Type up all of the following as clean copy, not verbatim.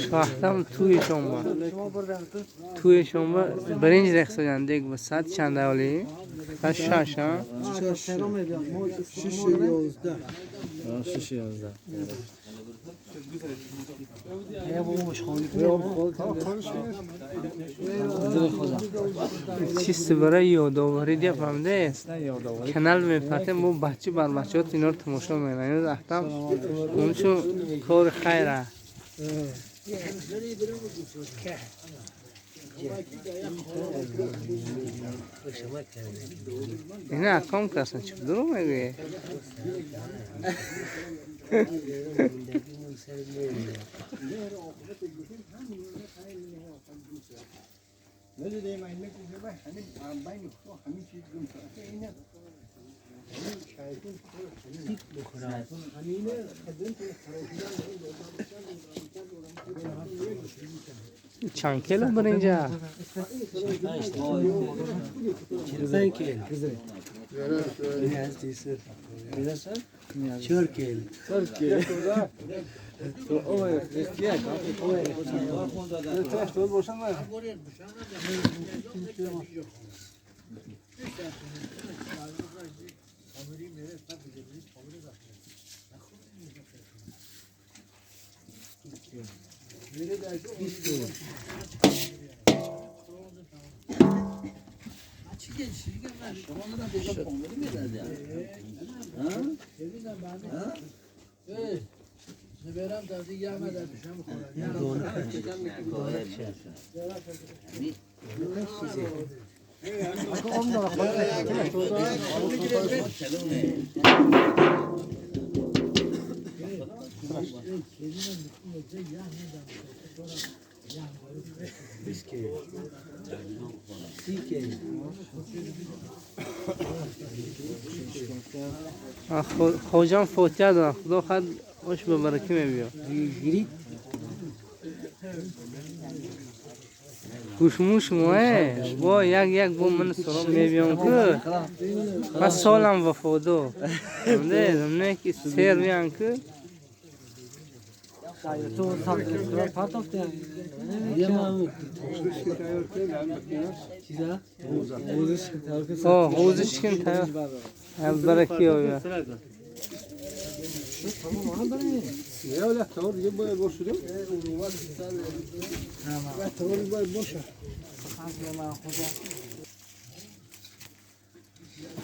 Шоҳтам туешон ба. Туешон ба биринҷ рехсоянд дег ба саат чанд авли? Саат 6, ҳа? 6:11. 6:11. Чисто барои ёдоварӣ дия, фаҳмиде? Канал мепартем, бо бача бар бачаҳо инро тамошо мекунанд. Ахтам унчун кори хайра. Ина аком касан чӣ дурӯғ мегӯӣ? Чанд кило биринҷа? 45 кило. 4 кило. 4 кило. Хоҷам фотиҳа дорам, худо хоҳад ош ба баракӣ мебиёд. Гӯшмӯш мое, бо як як бо ман суроб мебиём ку. Ман солам вафодо. Не ки сер меян ку. Ҳовузи чикен тайёр. Баракӣ оя.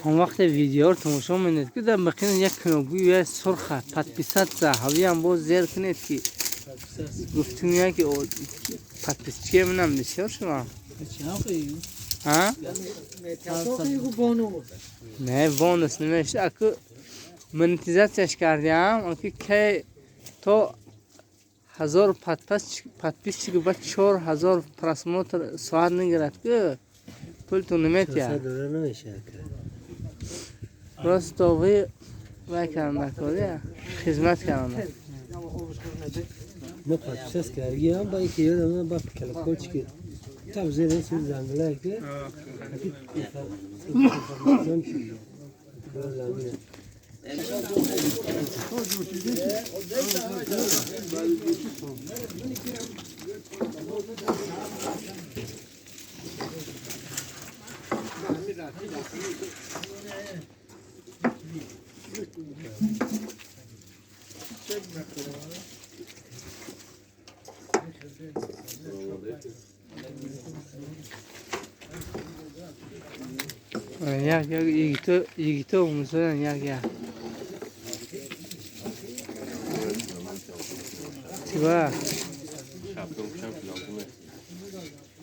Он вақте видеоро тамошо менед ки дар бақина як кнопкаи сурха подписаться ҳавиам боз зер кунед ки гуфтум яки подписчики манам бисёр шума. Ҳа? Не, бонус намешта. Аку монетизатсияш кардиам, аки кай то 1000 подписчик ба 4000 просмотр соат нагирад ку пул ту наметиҳад. Просто вы вай кардам накория, хизмат кардам. ما подписаться кардиам, ба ки ёдам ба колокольчики. Там зер ин зангла ки. Як як yigito yigito мусодан як як. Чиба?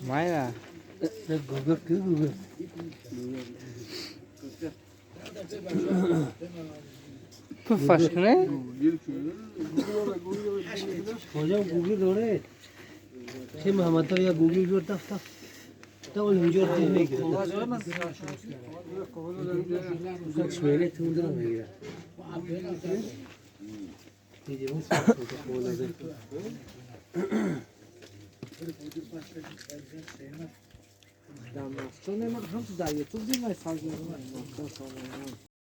Майла. Гугл гугл. Пуфаш кне? Hocam Google داره. چه محمد یا گوگل جور دفتر. تا اون اونجا رو میگیره. شمیله تو اونجا میگیره. دیدیم اون چون من هم تو در یوتیوب دیدم.